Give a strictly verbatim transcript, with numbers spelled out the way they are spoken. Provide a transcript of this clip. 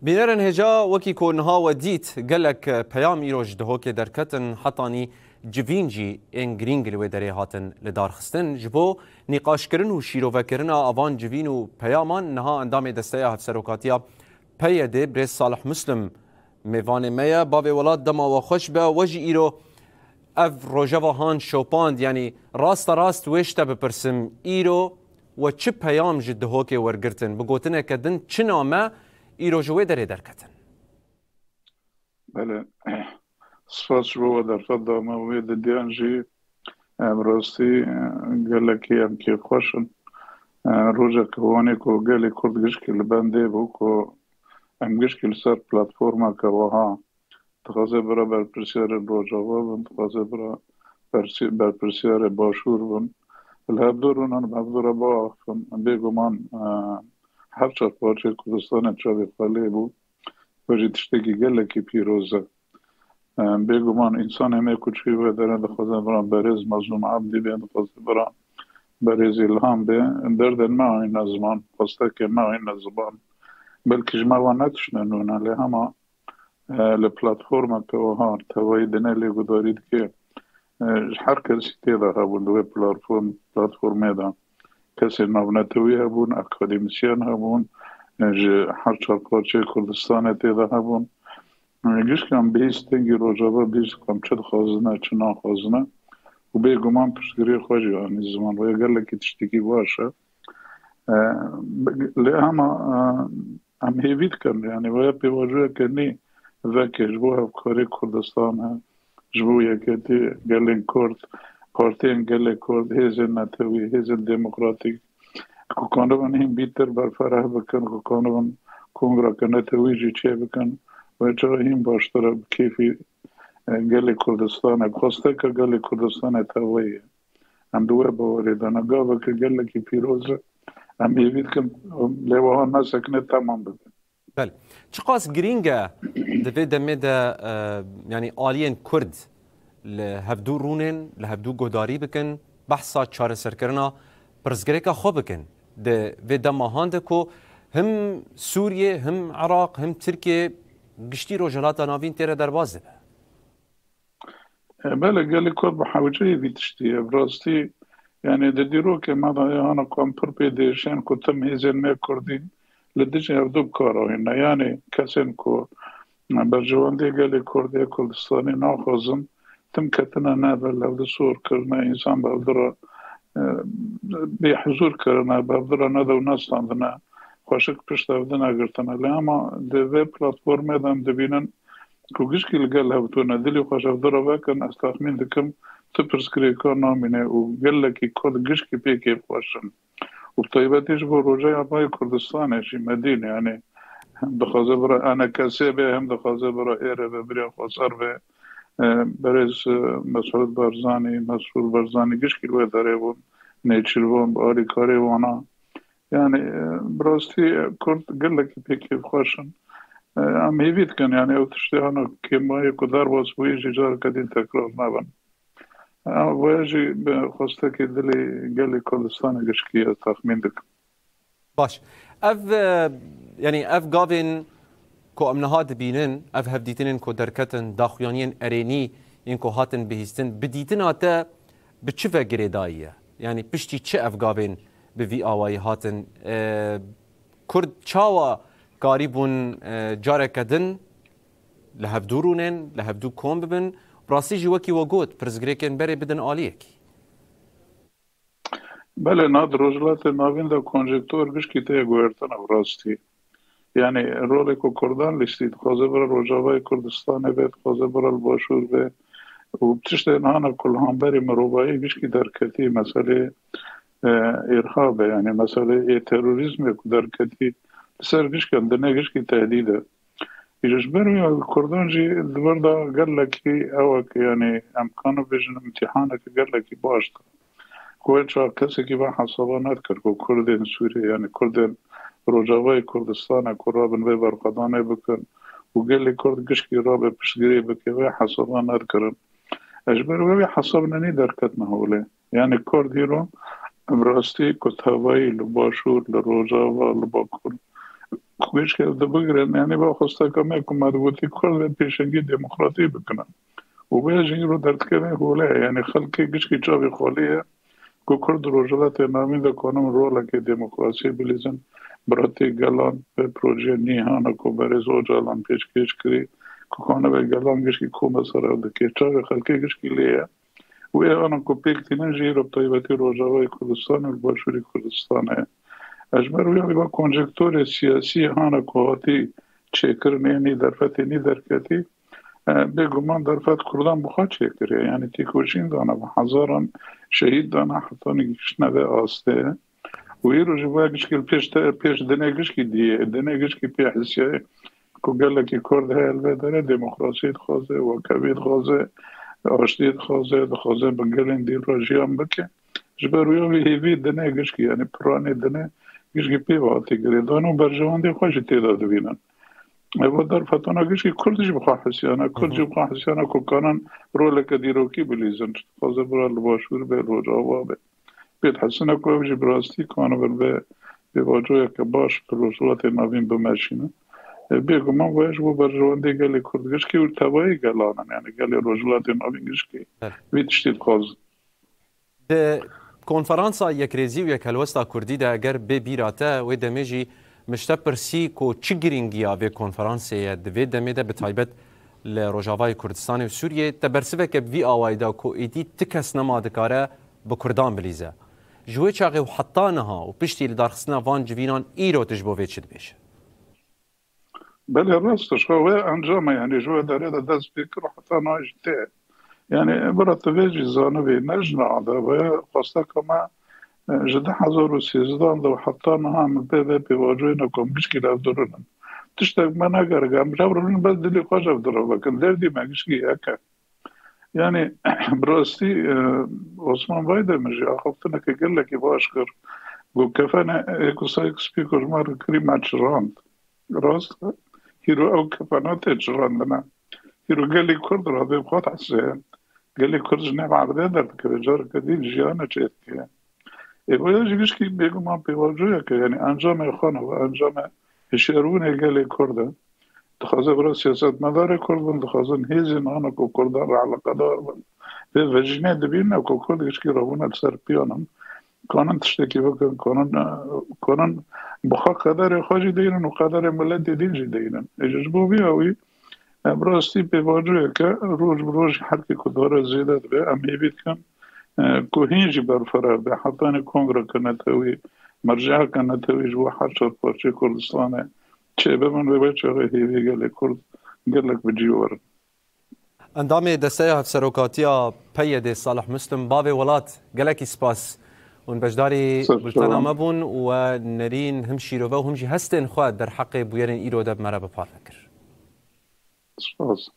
Bînerên hêja, wekî ku niha we dît, gelek peyam îro ji Dihokê derketin, hetanî civîn jî ên girîng li wê derê hatin lidarxistin. Ji bo nîqaşkirin û şîrovekirina avan civîn û peyaman, niha endamê Desteya Hevserokatiya P Y D'ê, birêz Salih Muslim, mêvanê me ye. Bavê welat, dema we xweş be. We jî îro ev rojeva han şopand, yanî rasta rast wê ji te bipirsim, îro we çi peyam ji Dihokê wergirtin? Bi gotineke din, çi name îro ji wê derê derketin? Belê. Spas ji bo we derfet da me wê didiyan jî. Em rastî, e, gelekî em kêfxweş in. E, rojek wanê ku gelê Kurd gişkî li bendê bû ku em gişkî li ser platformeke wiha dixwaze bira berpirsiyarên Rojava bin, dixwaze bira bersi-, berpirsiyarê Başûr bin. Li hevdû rûnin, bi hevdû re biaxifin. Bêguman, e, her çar parçeyê Kurdistanê çavê xwe lê bû. Ve jî tiştekî gelekî pîroz e. E, bêguman însanê me ku çûyî vê derê, dixwaze bira berêz Mezlûm Ebdî bê, dixwaze bira berêz Îlham bê. Derdên me ayne ziman, xwestekê me ayne ziman. Belkî ji me ve ne tiştên nû ne, lê hema, e, li platformeke wiha tevayî dinê lêgudarî dike. E, ji her kesî tê de hebûn li wê platform-, platformê de. Kesên navnetewî hebûn, akademîsyen hebûn, e, ji her çar parçeyê Kurdistanê tê de hebûn. E, gişkan bihîst dengî Rojava, bihîst ku em çi dixwazine, çi naxwazine. Û bêguman piştgiriyê xwe jî anî ziman. Wê gelekî tiştekî baş e. E, lê hema, e, em hêvî dikin, yanî wê pêvajoyeke nî veke ji bo hevkarê Kurdistan e, ji bo yeketî gelên Kurd, partiyên gelê Kurd, hêzên netewî, hêzên demokratîk, ku kanibin hîn bîtir berfereh bikin, ku kanibin kongreke netewî jî çêbikin, wê çawa hîn baştir e, bi kêfî, e, gelê Kurdistanê, bi xwesteke gelê Kurdistanê tevayî ye. Em di wê bawerê de ne. Gaveke gelekî pîroz e. Em hêvî dikin, lê wiha nesekine, temam bibe. Belê. Çiqas girîng e di vê demê de, e, yanî aliyên Kurd li hevdû rûnên, li hevdû guhdarî bikin, behsa çareserkirina pirsgirêka xwe bikin. Di vê dema han de ku him Sûriye, him Iraq, him Tirkiye, giştî Rojhilata Navîn tê re derbas dibe. E, belê, gelê Kurd bi hewceyê vî tiştî ye. Bi rastî, yanî di dîrokê me de heye hana ku em pir pê diêşên ku tim hêzên me Kurdîn li dijî hevdû bi kar ahîne. Yanî kesên ku berjewendiyê gelê Kurd ê Kurdistanê naxwazin, tim ketine nebe, li hevdû sor kirine, însan bi hevdû re, e, bêhuzûr kirine, bi hevdû re nede û nestandine, xweşik pişt hevdû negirtine. Lê hema di vê platformê de em dibînin, ku gişkî li gel hev tune, dilî xwe ji hevdû re vekin, ez texmîn dikim tu pirsgirêka namîne û gelekî Kurd gişkî pê kêfxweş in. Û bi taybetî ji bo Rojava Rayê Kurdistanê jî me dîn, yanî hem dixwaze bira E N K S be, hem dixwaze bira êre be, bira xweser be. E, berêz, e, Mesûd Barzanî, Mesrûr Barzanî gişkî li wê derê bûn, Nêçîrvan bi alîkarê wana. Yani, e, bi rastî, e, Kurd gelekî pê kêfxweş in. E, em hêvî dikin, yani, ew tiştê hana kêmayê ku derbas bûyî jî careke din tekrar nebin. E, vaya jî bi xwestekê dilê gelê Kurdistanê gişkî ye, texmîn dikim. Baş. Ev, e, yani, ev gavên ku em niha dibînin, ev hevdîtinên ku derketin, daxuyaniyên erênî yên ku hatin bihîstin, bi dîtina te bi çi ve girêdayî ye? Yani piştî çi ev gavên bi vî awayî hatin? E, Kurd çawa karîbûn, e, careke din li hevdû rûnên, li hevdû kom bibin? Rastî jî wekî we got, pirsgirêkên berê bidin aliyekî. Belê, niha di Rojhilatê Navîn de konjektûr gişkî tê guhertin, ev rastî. Yani rolê ku Kurdan lîstî, dixwaze bira Rojavayê Kurdistanê be, dixwaze bira li Başûr be. Û tiştên hana ku li hemberî mirovahî gişkî derketî, meselê, e, îrhabê, yani meselê ê terorîzmê ku derketî, li ser gişkan dinê gişkî tehdîd e. Îro ji ber wî Kurdan jî di vir de gelekî ewek, yani em kanibêjin îmtîhaneke gelekî baş de. Ku wê çawa kesekî ve hesaba nedikir ku Kurdên Sûriyê, yani Kurdên Rojavayê Kurdistanê ku rabin vê berxwedanê bikin û gelê Kurd gişkî rabe piştgirî bike, vê hesaba nedikirin. E, ji ber wê wê hesab nenî derketine holê. Yani Kurd îro bi rastî ku tevayî li Başûr, li Rojava, li Bakur, ku gişkê ev dibigirin, yanî va xwesteka me ku me digotî Kurd ve pêşengî demokratî bikinin. Û vê jî îro derdikeve hole ye, yanî xelkê gişkî çavê xwelê ye ku Kurd di Rojhilatê Navîn de kanin rolekê demokrasiyê bilîzin, biratî gelan ve projeya nîhana ku berêz Ocalan pêşkêş kirî, ku kanibe gelan gişkî kome ser ev dike. Çavê xelkê gişkî lê ye. Û ê ana ku pêk tînin jî îro bi taybetî Rojavayê Kurdistanê û li Başûrê Kurdistanê ye. Ez ji ber wî alî va konjektûrê siyasî hana ku hatî çêkirin ê nî derfetê nî derketî, e, bêguman derfet Kurdan bi xwe çêkiriye. Yanî têkoşîn dane, bi hezaran şehîd dane, heta nigihiştine vê astê. Û îro ji bo gişkî li pêş te, pêş dinê gişkî diyê, dinê gişkî pê hisiye ku gelekî Kurd heye li vê derê demokrasiyê dixwaze, wekevî dixwaze, aştiyê dixwaze, dixwaze bi gelên dî re jiyan bike. Ji ber wî wî hêvî dinê gişkî, yanî piranê dinê gişkî pê ve hatî girêdan û berjewendê xwe jî tê de dibînin. Ev derfetana gişkî Kurd jî bi xwe hesiyana, Kurd jî bi xwe hesiyana ku kanin roleke dîrokî bilîzin. Dixwaze bira li Başûr be, li Rojava be. Pê dihesine ku ev jî bi rastî kanibin vê pêvajoyeke baş bi Rojhilatê Navîn bimeşînin. E, bêguman vê ji bo berjewendê gelê Kurd gişkî û tevayê gelan in, yanî gelê Rojhilatê Navîn gişkî Belê. vî tiştî dixwazin. Di konferansa Yekrêzî û Yekhelwesta Kurdî de eger bê bîra te, wê demê jî min ji te pirsî ku çi girîngiya vê konferansê ye di vê demê de, bi taybet li Rojavayê Kurdistanê û Sûriyê, te bersiveke bi vî awayî da ku êdî ti kes nema dikare bi Kurdan bilîze. Ji wê çaxê û heta niha û piştî lidarxistina van civînan îro tu ji bo vê çi dibêje? Belê rast e, ji xwe wê encam e, yanî ji wê derê de dest pê kir û heta niha jî tê. Yanî bira tu vê jî zanibî, ne ji niha de, wê xwesteka me, e, ji du hezar û sêzdehan de û heta niha min pê vê pêvajoyê ne ku em gişkî levdurûn in. Tiştek me negerek, em levdurûn bes dilê xwe ji ev diravekin. Derdî me gişkî yek e. Yanî bi rastî, e, Osman Baydemir jî axaftineke gelekî baş kir. Got, kefenê ê ku Sykes-Picot ji me re kirî me çirand. Rast e. Hîro ew kefena tê çirandine. Hîro gelê Kurd radê xwe dihesê. Gelê Kurd ji nêv erdê derdikeve, careke din jiyane çêdike. Ê vaya jî gişkî bêguman pêvajoyeke, yanî encamê xwe ne, encamê hişyarbûnê gelê Kurd e. Dixwaze bira siyasetmedarê Kurd bin, dixwazin hêzên ana ku Kurdan re eleqedar bin. Vê vejînê dibîne ku Kurd gişkî rabûne li ser piyanan. Kanin tiştekî bikin, kanin, kanin bi xwe qederê xwe jî deynin û qederê miletê din jî deynin. Ê ji bo vî awî, e, bi rastî pêvajoyeke roj bi roj herkê ku dare zêde dibe, em hêvî dikin, e, ku hîn jî berfirev be, hetanî kongreke netewî, merceeke netewî ji bo her çar parçeyê Kurdistanê çêbibin, vê çaxê hêvî gelê Kurd gelek bi cî werin. Endamê Desteya Hevserokatiya P Y D'ê Salih Muslim, bavê welat, gelekî spas. Hûn beşdarî Ser bultena çavan. me bûn û we nerîn him şîrove û him jî hestên xwe derheqê bûyerên îro de bi me re bi parve kir. Spas.